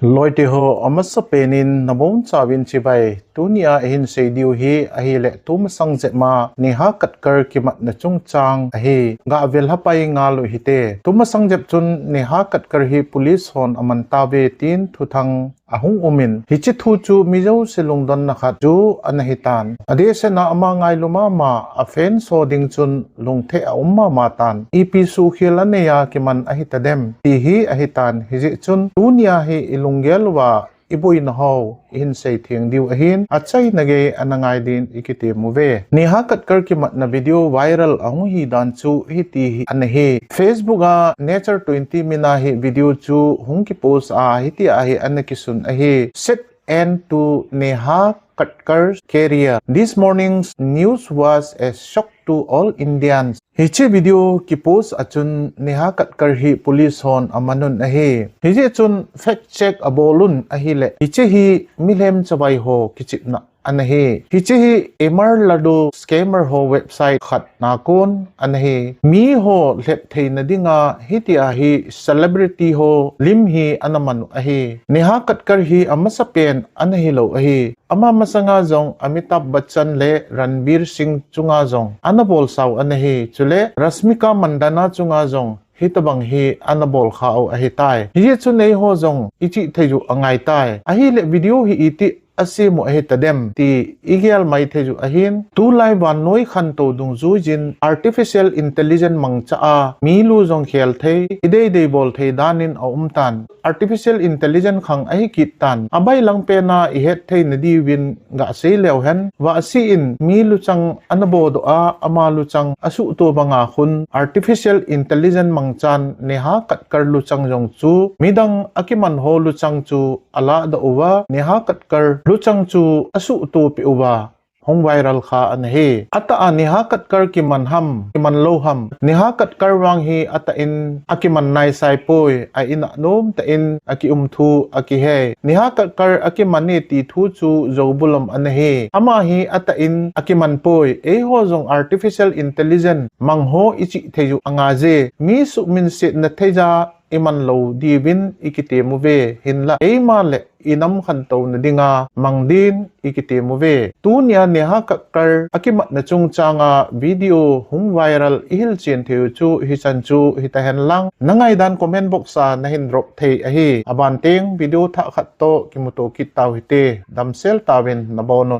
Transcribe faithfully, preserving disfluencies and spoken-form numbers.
Loite ho, amasa penin nabonchauvin chibai. Tunia ihin seidiu hi ahile tumasang jep ma Neha Katkar kimatna chungchang ahi. Gavel hapai ngal u hite. Tumasang jep chun Neha Katkar hi police hon aman tauve tin thuthang ahung umin, hiche thu chu mi jouse lungdonna khat chu ana hitan. Adehsetna ama ngailu mama, a fans ho ding chun lungthim a um mama tan. Ipi suhkhel anei a kiman ahitadem ti hi ahitan. Hijeh chun tunia hi ilunggel uva iboina ho ihin seitheng diu ahin, achaina gei ana ngai din ikitem uve. Neha Katkar kimatna video viral ahung hidan chu hiti hi ana hi. Facebook a Nature Twenty mina hi video chu hung kipost a, hitia hi ana kisun ahi: Set end to Neha Katkar's career. This morning's news was a shock to all Indians. Hiche video kipost a chun Neha Katkar hi police hon amanun ahi. Hijeh chun fact check abolun ahile, hiche hi milhem chavai ho kichepna ana hi. Hiche hi Amar Ladoo scammer ho website khat nakon ana hi. Mi ho lhep theina dinga hitia hi celebrity ho lim hi ana manu ahi. Neha Katkar hi amasa pen ana hilou ahi. Ama masanga jong Amitabh Bachchan le Ranveer Singh chunga jong ana bolsau ana hi. Chule Rashmika Mandanna chunga jong hitobang hi ana bolkhau ahitai. Hijeh chun eiho jong ichihthei u angaitai. Ahile video hi iti asem u ahitadem ti igel maithei u ahin. Tulai vannoi khantou dungjuiyin artificial intelligence mangcha a mi lu jong khel thei, ideidei bol thei danin aumtan. Artificial intelligence khang ahikit tan. Abailang pena ihet theina diuvin gasei leuhen, Vahsi in mi luchang ana bodoh a, ama luchang asuhto banga khun artificial intelligence mangchan Neha Katkar luchang jong chu midang akiman ho luchang chu alahdoh uva, Neha Katkar luchang chu asuhto peh uva hung viral kha ana hi. Atah a Neha Katkar kiman ham, kiman lou ham? Neha Katkar vang hi atah in akiman naisai poi, a in a nomtah in akium thu akihei. Neha Katkar akiman e ti thu chu joubulom ana hi. Ama hi atah in akiman poi. Eiho jong artificial intelligence mang ho ichihthei u angaije. Mi suhminsetna thei ja iman lou diuvin ikitem uve, hinla eima le inam khantouna dinga mang din ikitem uve. Tunia Neha Katkar akimatna chungchanga video hung viral ihilchen thei u chu hichan chu hitahen lang. Nangaidan comment box a nahin drop thei ahi. Abanteng video thah khat toh kimuto kit tau hite. Damsel tauvin nabonun.